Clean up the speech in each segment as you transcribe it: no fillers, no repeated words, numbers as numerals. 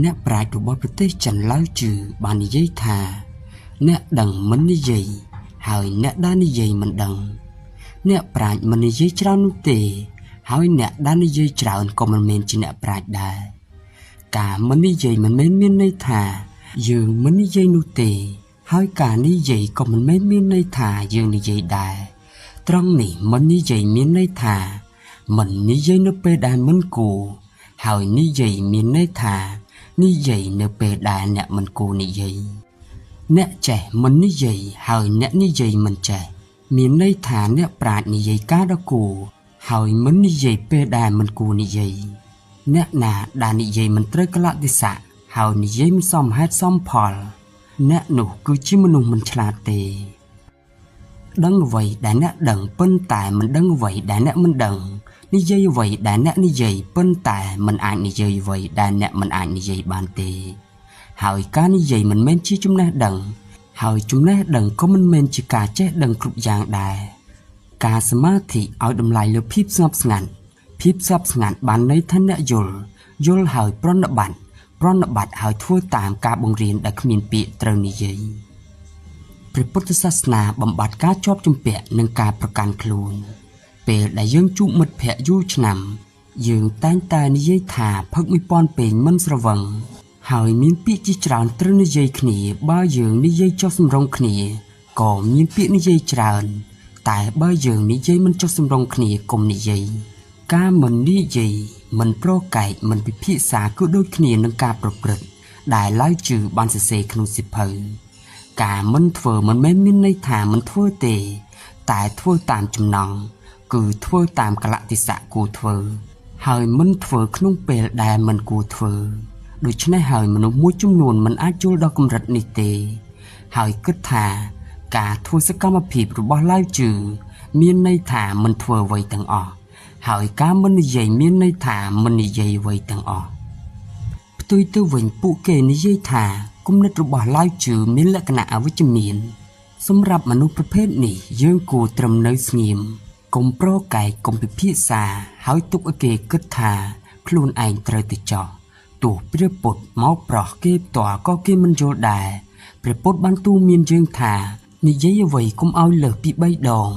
អ្នកប្រាជ្ញរបស់ប្រទេសចិនឡាវជឺបាននិយាយថា អ្នកដឹងមិននិយាយ ហើយអ្នកដែលនិយាយមិនដឹង អ្នកប្រាជ្ញមិននិយាយច្រើននោះទេ ហើយអ្នកដែលនិយាយច្រើនក៏មិនមែនជាអ្នកប្រាជ្ញដែរ ការមិននិយាយមិនមែនមានន័យថា យើងមិននិយាយនោះទេ ហើយការនិយាយក៏មិនមែនមានន័យថាយើងនិយាយដែរ ត្រង់នេះមិននិយាយមានន័យថា មិននិយាយនៅពេលដែលមិនគួរ ហើយនិយាយមានន័យថា និយាយនៅពេលដែលអ្នកមិនគួរនិយាយ អ្នកចេះមិននិយាយ ហើយអ្នកនិយាយមិនចេះ មានន័យថាអ្នកប្រាជ្ញនិយាយការដ៏គួរ ហើយមិននិយាយពេលដែលមិនគួរនិយាយ អ្នកណាដែលនិយាយមិនត្រូវកលៈទេសៈ ហើយនិយាយមិនសមហេតុសមផល អ្នកនោះគឺជាមនុស្សមិនឆ្លាតទេ ដឹងអ្វីដែលអ្នកដឹងប៉ុន្តែមិនដឹងអ្វីដែលអ្នកមិនដឹង និយាយអ្វីដែលអ្នកនិយាយប៉ុន្តែមិនអាចនិយាយអ្វីដែលអ្នកមិនអាចនិយាយបានទេ ហើយការនិយាយមិនមែនជាចំណេះដឹង ហើយចំណេះដឹងក៏មិនមែនជាការចេះដឹងគ្រប់យ៉ាងដែរ ការសមាធិឲ្យតម្លៃលើភាពស្ងប់ស្ងាត់ ភាពស្ងប់ស្ងាត់បានន័យថាអ្នកយល់ យល់ហើយប្រណិប័តន៍ ប្រណិប័តន៍ហើយធ្វើតាមការបង្រៀនដែលគ្មានពាក្យត្រូវនិយាយ ព្រះពុទ្ធសាសនាបំបត្តិការជាប់ជំពាក់និងការប្រកាន់ខ្លួន ពេលដែលយើងជួបមិត្តភក្តិយូរឆ្នាំ យើងតែងតែនិយាយថាផឹក1000ពេងមិនស្រវឹង ហើយមានពាក្យជាច្រើនត្រូវនិយាយគ្នា បើយើងនិយាយចុះសម្រុងគ្នាក៏មានពាក្យនិយាយច្រើន តែបើយើងនិយាយមិនចុះសម្រុងគ្នាកុំនិយាយ ការមិននិយាយមិនប្រកែកមិនពិភាក្សាគឺដូចគ្នានឹងការប្រព្រឹត្តដែលឡាវជឺបានសរសេរក្នុងសៀវភៅ ការមិនធ្វើមិនមែនមានន័យថាមិនធ្វើទេ តែធ្វើតាមចំណង់គឺធ្វើតាមកលៈទេសៈគួរធ្វើ ហើយមិនធ្វើក្នុងពេលដែលមិនគួរធ្វើ ដូច្នេះហើយមនុស្សមួយចំនួនមិនអាចយល់ដល់កម្រិតនេះទេ ហើយគិតថាការធ្វើសកម្មភាពរបស់ឡាវជឺមានន័យថាមិនធ្វើអ្វីទាំងអស់ ហើយការមិននិយាយមានន័យថាមិននិយាយអ្វីទាំងអស់ ផ្ទុយទៅវិញពួកគេនិយាយថាគំនិតរបស់ឡាវជឺមានលក្ខណៈអវិជ្ជមាន សម្រាប់មនុស្សប្រភេទនេះយើងគួរត្រឹមនៅស្ងៀមកុំប្រកែកកុំពិភាក្សាហើយទុកឲ្យគេគិតថាខ្លួនឯងត្រូវទៅចោះ ទោះព្រះពុទ្ធមកប្រោះគេផ្ទាល់ក៏គេមិនយល់ដែរ ព្រះពុទ្ធបានទូលមានយើងថានិយាយអ្វីកុំឲ្យលើសពី3ដង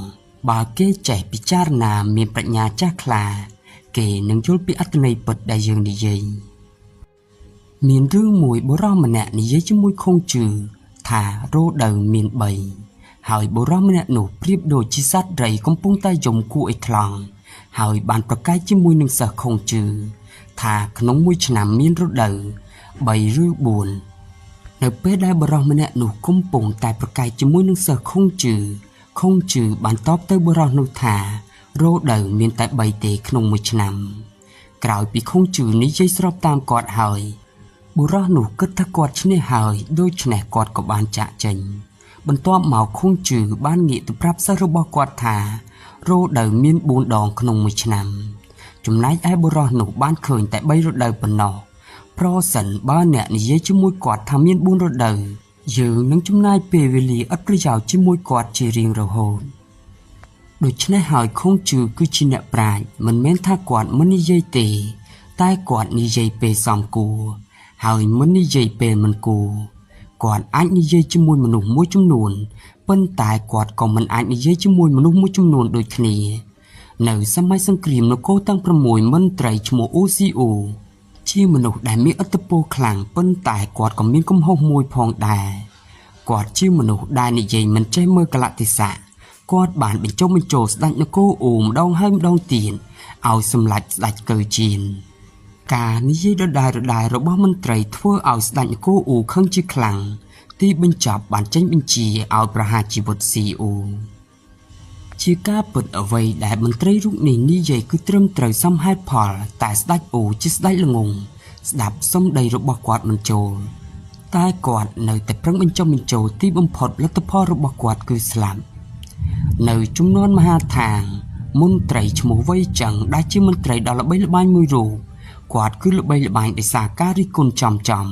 បើគេចេះពិចារណាមានប្រាជ្ញាចាស់ខ្លា គេនឹងយល់ពីអត្ថន័យពិតដែលយើងនិយាយ មានរឿងមួយបុរសម្នាក់និយាយជាមួយខុងជឺថារដូវមាន3 ហើយបុរសម្នាក់នោះប្រៀបដូចជាសត្វរៃកំពុងតែយំគួរឲ្យថ្លង់ ហើយបានប្រកែកជាមួយនឹងសិស្សខុងជឺថាក្នុងមួយឆ្នាំមានរដូវ3ឬ4 នៅពេលដែលបុរសម្នាក់នោះកំពុងតែប្រកែកជាមួយនឹងសិស្សខុងជឺ ខុងជឺបានតបទៅបុរសនោះថារដូវមានតែ3ទេក្នុងមួយឆ្នាំ ក្រោយពីខុងជឺនិយាយស្របតាមគាត់ហើយ បុរសនោះគិតថាគាត់ឈ្នះហើយ ដូច្នេះគាត់ក៏បានចាកចេញ បន្ទាប់មកខុងជឺបានងាកទៅប្រាប់សិស្សរបស់គាត់ថារដូវមាន4ដងក្នុងមួយឆ្នាំ ចំណែកឯបុរសនោះបានឃើញតែ3រដូវប៉ុណ្ណោះ ប្រសិនបើអ្នកនិយាយជាមួយគាត់ថាមាន4រដូវ យើងនឹងចំណាយពេលវេលាឥតប្រយោជន៍ជាមួយគាត់ជារៀងរហូត ដូច្នេះហើយខុងជឺគឺជាអ្នកប្រាជ្ញមិនមែនថាគាត់មិននិយាយទេ តែគាត់និយាយពេលសមគួរ ហើយមិននិយាយពេលមិនគួរ គាត់អាចនិយាយជាមួយមនុស្សមួយចំនួនប៉ុន្តែគាត់ក៏មិនអាចនិយាយជាមួយមនុស្សមួយចំនួនដូចគ្នា នៅសម័យសង្គ្រាមនគរទាំង6មន្ត្រីឈ្មោះ OCO ជាមនុស្សដែលមានឥទ្ធិពលខ្លាំងប៉ុន្តែគាត់ក៏មានកំហុសមួយផងដែរ គាត់ជាមនុស្សដែលនិយាយមិនចេះមើលកលៈទេសៈ គាត់បានបញ្ចុះបញ្ចូលស្ដេចនគរអូម្ដងហើយម្ដងទៀតឲ្យសម្លាច់ស្ដេចកៅជៀន ការនិយាយដដែលៗរបស់មន្ត្រីធ្វើឲ្យស្ដេចនគរអ៊ូខឹងជាខ្លាំង ទីបញ្ចប់បានចេញបញ្ជាឲ្យប្រហារជីវិតស៊ីអ៊ូ ជាការពិតអ្វីដែលមន្ត្រីរូបនេះនិយាយគឺត្រឹមត្រូវសមហេតុផល តែស្ដេចអូជាស្ដេចល្ងងស្ដាប់សម្ដីរបស់គាត់មិនចូល តែគាត់នៅតែប្រឹងបញ្ចុះបញ្ចូលទីបំផុតលទ្ធផលរបស់គាត់គឺស្លាប់ នៅជំនាន់មហាថាងមន្ត្រីឈ្មោះវៃចឹងដែលជាមន្ត្រីដ៏ល្បីល្បាញមួយរូប គាត់គឺល្បីល្បាញដោយសារការរិះគន់ចំចំ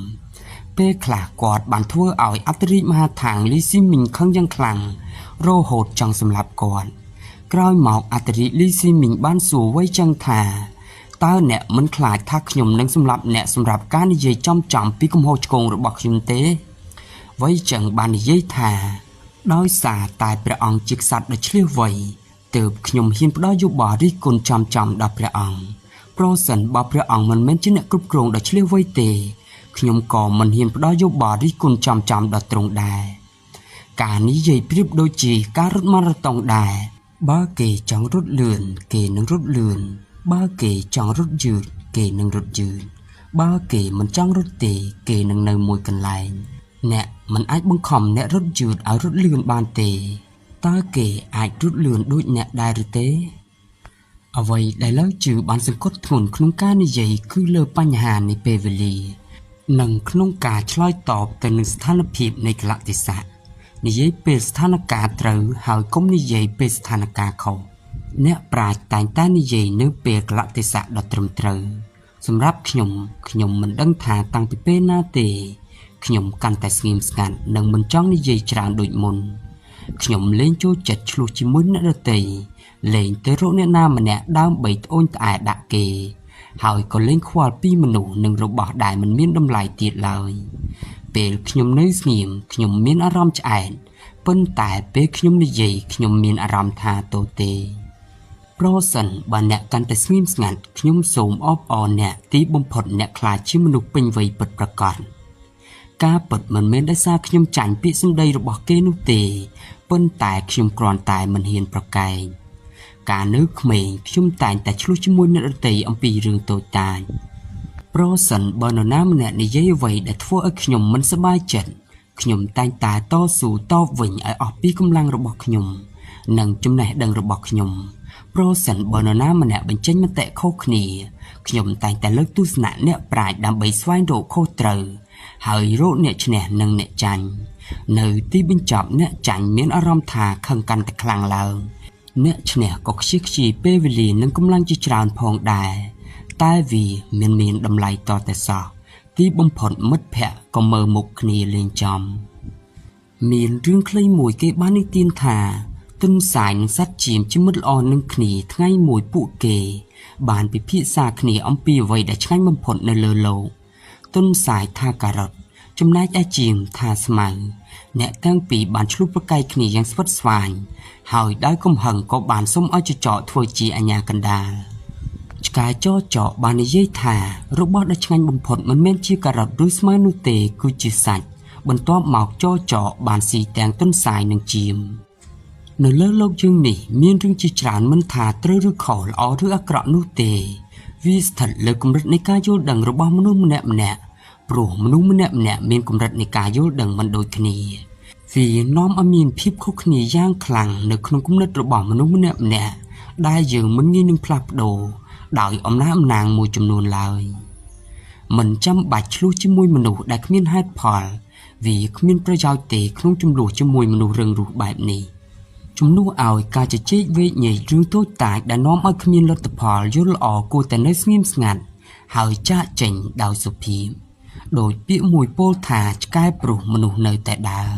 ពេលខ្លះគាត់បានធ្វើឲ្យអធិរាជមហាថាងលីស៊ីមីងខឹងយ៉ាងខ្លាំងរហូតចង់សម្លាប់គាត់ ក្រោយមកអធិរាជលីស៊ីមីងបានសួរវៃចឹងថា តើអ្នកមិនខ្លាចថាខ្ញុំនឹងសម្លាប់អ្នកសម្រាប់ការនិយាយចំៗពីកំហុសឆ្គងរបស់ខ្ញុំទេ វៃចឹងបាននិយាយថា ដោយសារតែព្រះអង្គជាក្សត្រដ៏ឈ្លាសវៃទើបខ្ញុំហ៊ានផ្ដល់យោបល់រិះគន់ចំៗដល់ព្រះអង្គប្រសិនបើព្រះអង្គមិនមែនជាអ្នកគ្រប់គ្រងដ៏ឈ្លាសវៃទេខ្ញុំក៏មិនហ៊ានផ្ដល់យោបល់រិះគន់ចំៗដល់ទ្រង់ដែរការនិយាយប្រៀបដូចជាការរត់ម៉ារ៉ាតុងដែរបើគេចង់រត់លឿនគេនឹងរត់លឿនបើគេចង់រត់យឺតគេនឹងរត់យឺតបើគេមិនចង់រត់ទេគេនឹងនៅមួយកន្លែងអ្នកមិនអាចបង្ខំអ្នករត់យឺតឲ្យរត់លឿនបានទេតើគេអាចរត់លឿនដូចអ្នកដែរឬទេអ្វីដែលឡៅជឺបានសង្កត់ធ្ងន់ក្នុងការនិយាយគឺលើបញ្ហានៃពេលវេលានិងក្នុងការឆ្លើយតបទៅនឹងស្ថានភាពនៃកាលៈទេសៈនិយាយពេលស្ថានភាពត្រូវហើយកុំនិយាយពេលស្ថានភាពខុសអ្នកប្រាជ្ញតែងតែនិយាយនៅពេលកាលៈទេសៈដ៏ត្រឹមត្រូវសម្រាប់ខ្ញុំខ្ញុំមិនដឹងថាតាំងពីពេលណាទេខ្ញុំកាន់តែស្ងៀមស្ងាត់និងមិនចង់និយាយច្រើនដូចមុនខ្ញុំលែងចូលចិត្តឈ្លោះជាមួយអ្នកដទៃលែងទៅរកអ្នកណាម្នាក់ដើម្បីត្អូញត្អែដាក់គេហើយក៏លែងខ្វល់ពីមនុស្សនិងរបស់ដែលមិនមានតម្លៃទៀតឡើយពេលខ្ញុំនៅស្ងៀមខ្ញុំមានអារម្មណ៍ឆ្អែតប៉ុន្តែពេលខ្ញុំនិយាយខ្ញុំមានអារម្មណ៍ថាទទេប្រសិនបើអ្នកកាន់តែស្ងៀមស្ងាត់ខ្ញុំសូមអបអរអ្នកទីបំផុតអ្នកក្លាយជាមនុស្សពេញវ័យពិតប្រាកដការពិតមិនមែនដោយសារខ្ញុំចាញ់ពាក្យសម្ដីរបស់គេនោះទេប៉ុន្តែខ្ញុំគ្រាន់តែមិនហ៊ានប្រកែកកាលនៅក្មេងខ្ញុំតែងតែឈ្លោះជាមួយអ្នកដទៃអំពីរឿងតូចតាចប្រសិនបើនរណាម្នាក់និយាយអ្វីដែលធ្វើឲ្យខ្ញុំមិនសប្បាយចិត្តខ្ញុំតែងតែតស៊ូតបវិញឲ្យអស់ពីកម្លាំងរបស់ខ្ញុំនិងចំណេះដឹងរបស់ខ្ញុំប្រសិនបើនរណាម្នាក់បញ្ចេញមតិខុសគ្នាខ្ញុំតែងតែលើកទស្សនៈអ្នកប្រាជ្ញដើម្បីស្វែងរកខុសត្រូវហើយរកអ្នកឈ្នះនិងអ្នកចាញ់នៅទីបញ្ចប់អ្នកចាញ់មានអារម្មណ៍ថាខឹងកាន់តែខ្លាំងឡើងអ្នកឈ្នះក៏ខ្ជិះខ្ជាយពេលវេលានិងកម្លាំងជាច្រើនផងដែរតែវាមិនមានតម្លៃតតែសោះទីបំផុតមិត្តភក្តិក៏មើលមុខគ្នាលេងចំមានរឿងខ្លីមួយគេបាននិទានថាទន្សាយនិងសត្វចៀមជាមិត្តល្អនឹងគ្នាថ្ងៃមួយពួកគេបានពិភាក្សាគ្នាអំពីអ្វីដែលឆ្ងាញ់បំផុតនៅលើលោកទន្សាយថាការ៉ុតចំណែកឯចៀមថាស្មៅអ្នកទាំងពីរបានឈ្លោះប្រកែកគ្នាយ៉ាងស្វិតស្វាញហើយដោយកំហឹងក៏បានសុំឲ្យចចកធ្វើជាអាជ្ញាកណ្ដាលឆ្កែចចកបាននិយាយថារបស់ដែលឆ្ងាញ់បំផុតមិនមែនជាការ៉ុតឬស្មៅនោះទេគឺជាសាច់បន្ទាប់មកចចកបានស៊ីទាំងទន្សាយនិងចៀមនៅលើលោកយើងនេះមានរឿងជាច្រើនមិនថាត្រូវឬខុសល្អឬអាក្រក់នោះទេវាស្ថិតលើកម្រិតនៃការយល់ដឹងរបស់មនុស្សម្នាក់ៗព្រោះមនុស្សម្នាក់ៗមានកម្រិតនៃការយល់ដឹងមិនដូចគ្នាវានាំឲ្យមានភាពខុសគ្នាយ៉ាងខ្លាំងនៅក្នុងគំនិតរបស់មនុស្សម្នាក់ៗដែលយើងមិនងាយនឹងផ្លាស់ប្ដូរដោយអំណះអំណាងមួយចំនួនឡើយមិនចាំបាច់ឈ្លោះជាមួយមនុស្សដែលគ្មានហេតុផលវាគ្មានប្រយោជន៍ទេក្នុងជម្លោះជាមួយមនុស្សរឹងរូសបែបនេះជំនួសឲ្យការជជែកវែកញែករឿងតូចតាចដែលនាំឲ្យគ្មានលទ្ធផលយល់ល្អគួរតែនៅស្ងៀមស្ងាត់ហើយចាកចេញដោយសុភាពដោយពាក្យមួយពោលថាឆ្កែព្រុសមនុស្សនៅតែដើរ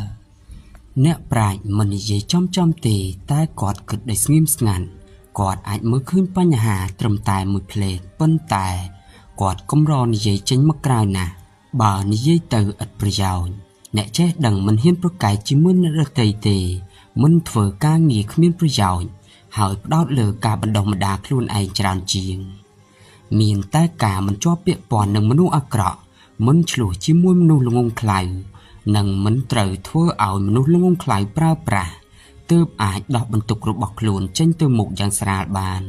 អ្នកប្រាជ្ញមិននិយាយចំៗទេតែគាត់គិតដោយស្ងៀមស្ងាត់គាត់អាចមើលឃើញបញ្ហាត្រឹមតែមួយភ្លែតប៉ុន្តែគាត់កម្រនិយាយចេញមកក្រៅណាស់បើនិយាយទៅឥតប្រយោជន៍អ្នកចេះដឹងមិនហ៊ានប្រកែកជាមួយអ្នកដទៃទេមិនធ្វើការងារគ្មានប្រយោជន៍ហើយផ្ដោតលើការបណ្ដុះបណ្ដាលខ្លួនឯងច្រើនជាងមានតែការមិនជាប់ពាក់ព័ន្ធនឹងមនុស្សអាក្រក់មិនឈ្លោះជាមួយមនុស្សល្ងង់ខ្លៅនិងមិនត្រូវធ្វើឲ្យមនុស្សល្ងង់ខ្លៅប្រើប្រាស់ទើបអាចដោះបន្ទុករបស់ខ្លួនចេញទៅមុខយ៉ាងស្រាលបាន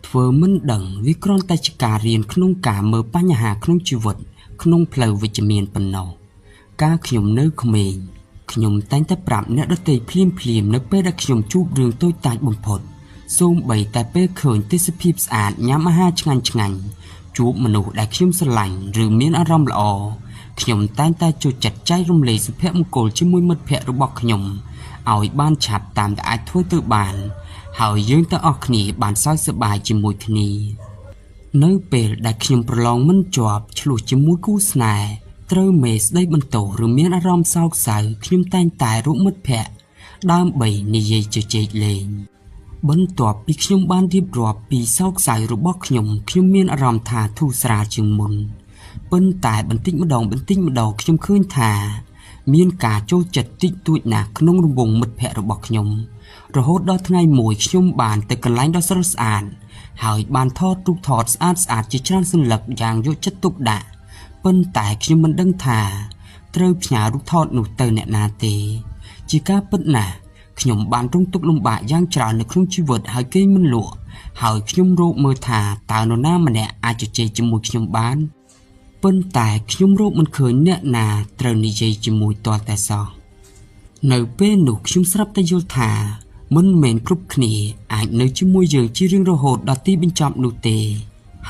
ធ្វើមិនដឹងវាគ្រាន់តែជាការរៀនក្នុងការមើលបញ្ហាក្នុងជីវិតក្នុងផ្លូវវិជ្ជមានប៉ុណ្ណោះកាលខ្ញុំនៅក្មេងខ្ញុំតែងតែប្រាប់អ្នកដទៃភ្លាមៗនៅពេលដែលខ្ញុំជួបរឿងតូចតាចបំផុតសូម្បីតែពេលឃើញទេសភាពស្អាតញ៉ាំអាហារឆ្ងាញ់ៗជួបមនុស្សដែលខ្ញុំស្រឡាញ់ឬមានអារម្មណ៍ល្អខ្ញុំតែងតែចូលចិត្តចែករំលែកសុភមង្គលជាមួយមិត្តភក្តិរបស់ខ្ញុំឲ្យបានឆាប់តាមដែលអាចធ្វើទៅបានហើយយើងទាំងអស់គ្នាបានសើចសប្បាយជាមួយគ្នានៅពេលដែលខ្ញុំប្រឡងមិនជាប់ឈ្លោះជាមួយគូស្នេហ៍ត្រូវមេស្ដីបន្ទោសឬមានអារម្មណ៍សោកសៅខ្ញុំតែងតែរកមិត្តភក្តិដើម្បីនិយាយជជែកលេង បន្ទាប់ពីខ្ញុំបានរៀបរាប់ពីសោកសៅរបស់ខ្ញុំខ្ញុំមានអារម្មណ៍ថាធូរស្រាលជាងមុនប៉ុន្តែបន្តិចម្ដងបន្តិចម្ដងខ្ញុំឃើញថាមានការចូលចិត្តតិចតួចណាស់ក្នុងរង្វង់មិត្តភក្តិរបស់ខ្ញុំរហូតដល់ថ្ងៃមួយខ្ញុំបានទៅកន្លែងដ៏ស្រស់ស្អាតហើយបានថតរូបថតស្អាតស្អាតជាច្រើនសន្លឹកយ៉ាងយកចិត្តទុកដាក់ប៉ុន្តែខ្ញុំមិនដឹងថាត្រូវផ្ញើរូបថតនោះទៅអ្នកណាទេជាការពិតណាស់ខ្ញុំបានរងទុក្ខលំបាកយ៉ាងច្រើននៅក្នុងជីវិតហើយគេមិនលក់ហើយខ្ញុំរកមើលថាតើនរណាម្នាក់អាចជជែកជាមួយខ្ញុំបានប៉ុន្តែខ្ញុំរកមិនឃើញអ្នកណាត្រូវនិយាយជាមួយទាល់តែសោះនៅពេលនោះខ្ញុំស្រាប់តែយល់ថាមិនមែនគ្រប់គ្នាអាចនៅជាមួយយើងជារៀងរហូតដល់ទីបញ្ចប់នោះទេ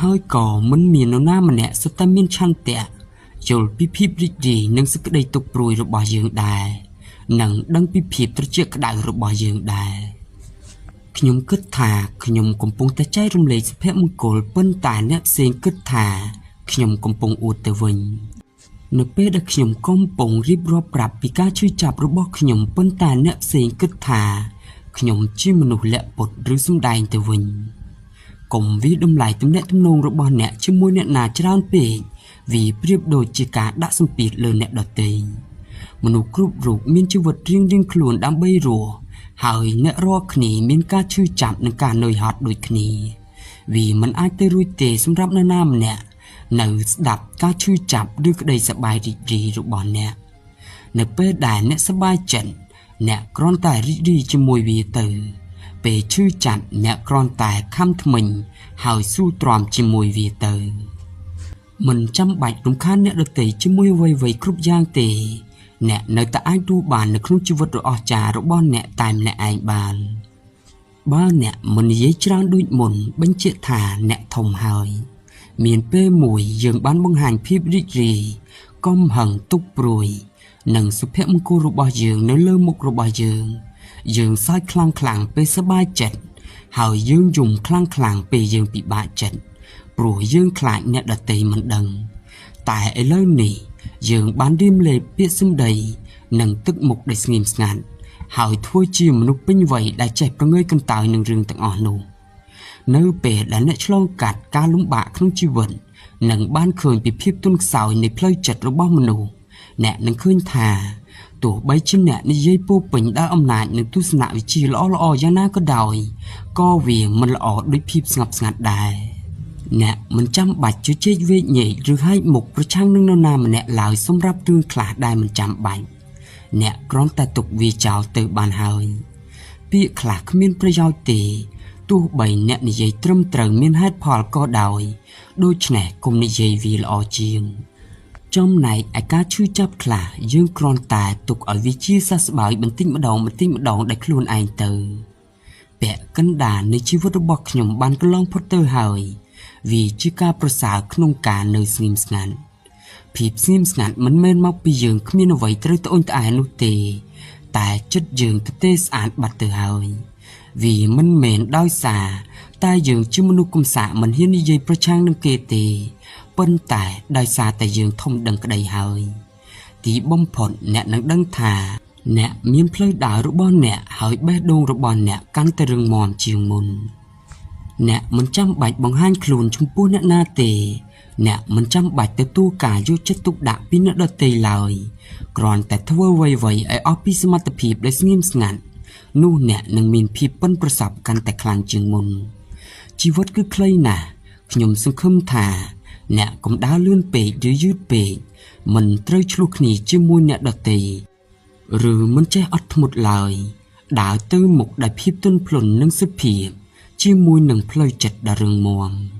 ហើយក៏មិនមាននរណាម្នាក់សុទ្ធតែមានឆន្ទៈយល់ពីភាពរីករាយនិងសេចក្តីទុក្ខព្រួយរបស់យើងដែរនិងដឹងពីភាពត្រជាក់ក្តៅរបស់យើងដែរខ្ញុំគិតថាខ្ញុំកំពុងតែចែករំលែកសុភមង្គលប៉ុន្តែអ្នកផ្សេងគិតថាខ្ញុំកំពុងអួតទៅវិញនៅពេលដែលខ្ញុំកំពុងរៀបរាប់ប្រាប់ពីការឈឺចាប់របស់ខ្ញុំប៉ុន្តែអ្នកផ្សេងគិតថាខ្ញុំជាមនុស្សលាក់ពុតឬសម្ដែងទៅវិញកុំវាយតម្លៃទំនាក់ទំនងរបស់អ្នកជាមួយអ្នកណាច្រើនពេកវាប្រៀបដូចជាការដាក់សម្ពាធលើអ្នកដទៃមនុស្សគ្រប់រូបមានជីវិតរៀងៗខ្លួនដើម្បីរស់ហើយអ្នករាល់គ្នាមានការឈឺចាប់និងការនឿយហត់ដូចគ្នាវាមិនអាចទៅរួចទេសម្រាប់នរណាម្នាក់នៅស្ដាប់ការឈឺចាប់ឬក្តីសប្បាយរីករាយរបស់អ្នកនៅពេលដែលអ្នកសប្បាយចិត្តអ្នកគ្រាន់តែរីករាយជាមួយវាទៅពេលឈឺចាប់អ្នកគ្រាន់តែខំធ្មេញហើយស៊ូទ្រាំជាមួយវាទៅមិនចាំបាច់រំខានអ្នកដទៃជាមួយអ្វីៗគ្រប់យ៉ាងទេអ្នកនៅតែអាចរស់បាននៅក្នុងជីវិតដ៏អស្ចារ្យរបស់អ្នកតែម្នាក់ឯងបានបើអ្នកមិននិយាយច្រើនដូចមុនបញ្ជាក់ថាអ្នកធំហើយមានពេលមួយយើងបានបង្ហាញភាពរីករាយកំហឹងទុក្ខព្រួយនិងសុភមង្គលរបស់យើងនៅលើមុខរបស់យើងយើងសើចខ្លាំងៗពេលសប្បាយចិត្តហើយយើងយំខ្លាំងៗពេលយើងពិបាកចិត្តព្រោះយើងខ្លាចអ្នកដទៃមិនដឹងតែឥឡូវនេះយើងបានរៀមលេបពាក្យសម្ដីនិងទឹកមុខដែលស្ងៀមស្ងាត់ហើយធ្វើជាមនុស្សពេញវ័យដែលចេះប្រងើយកន្តើយនឹងរឿងទាំងអស់នោះនៅពេលដែលអ្នកឆ្លងកាត់ការលំបាកក្នុងជីវិតនិងបានឃើញពីភាពទន់ខ្សោយនៃផ្លូវចិត្តរបស់មនុស្សអ្នកនឹងឃើញថាទោះបីជាអ្នកនិយាយពោពេញដោយអំណាចនិងទស្សនវិជ្ជាល្អៗយ៉ាងណាក៏ដោយក៏វាមិនល្អដូចភាពស្ងប់ស្ងាត់ដែរអ្នកមិនចាំបាច់ជជែកវែកញែកឬហែកមុខប្រឆាំងនឹងនរណាម្នាក់ឡើយសម្រាប់រឿងខ្លះដែលមិនចាំបាច់អ្នកគ្រាន់តែទុកវាចោលទៅបានហើយពាក្យខ្លះគ្មានប្រយោជន៍ទេទោះបីអ្នកនិយាយត្រឹមត្រូវមានហេតុផលក៏ដោយដូច្នេះកុំនិយាយវាល្អជាងចំណែកឯការឈឺចាប់ខ្លះយើងគ្រាន់តែទុកឲ្យវាជាសះស្បើយបន្តិចម្ដងបន្តិចម្ដងដោយខ្លួនឯងទៅពាក់កណ្ដាលនៃជីវិតរបស់ខ្ញុំបានកន្លងផុតទៅហើយវាជាការប្រសើរក្នុងការនៅស្ងៀមស្ងាត់ភាពស្ងៀមស្ងាត់មិនមែនមកពីយើងគ្មានអ្វីត្រូវត្អូញត្អែនោះទេតែចិត្តយើងទទេស្អាតបាត់ទៅហើយវាមិនមែនដោយសារតែយើងជាមនុស្សកំសាកមិនហ៊ាននិយាយប្រឆាំងនឹងគេទេប៉ុន្តែដោយសារតែយើងធំដឹងក្តីហើយទីបំផុតអ្នកនឹងដឹងថាអ្នកមានផ្លូវដើររបស់អ្នកហើយបេះដូងរបស់អ្នកកាន់តែរឹងមាំជាងមុនអ្នកមិនចាំបាច់បង្ហាញខ្លួនចំពោះអ្នកណាទេអ្នកមិនចាំបាច់ទទួលការយកចិត្តទុកដាក់ពីអ្នកដទៃឡើយគ្រាន់តែធ្វើអ្វីៗឲ្យអស់ពីសមត្ថភាពដោយស្ងៀមស្ងាត់នោះអ្នកនឹងមានភាពប៉ិនប្រសប់កាន់តែខ្លាំងជាងមុនជីវិតគឺខ្លីណាស់ខ្ញុំសង្ឃឹមថាអ្នកកុំដើរលឿនពេកឬយឺតពេកមិនត្រូវឈ្លោះគ្នាជាមួយអ្នកដទៃឬមិនចេះអត់ធ្មត់ឡើយដើរទៅមុខដោយភាពទន់ភ្លន់និងសុភាពជាមួយនឹងផ្លូវចិត្តដ៏រឹងមាំ។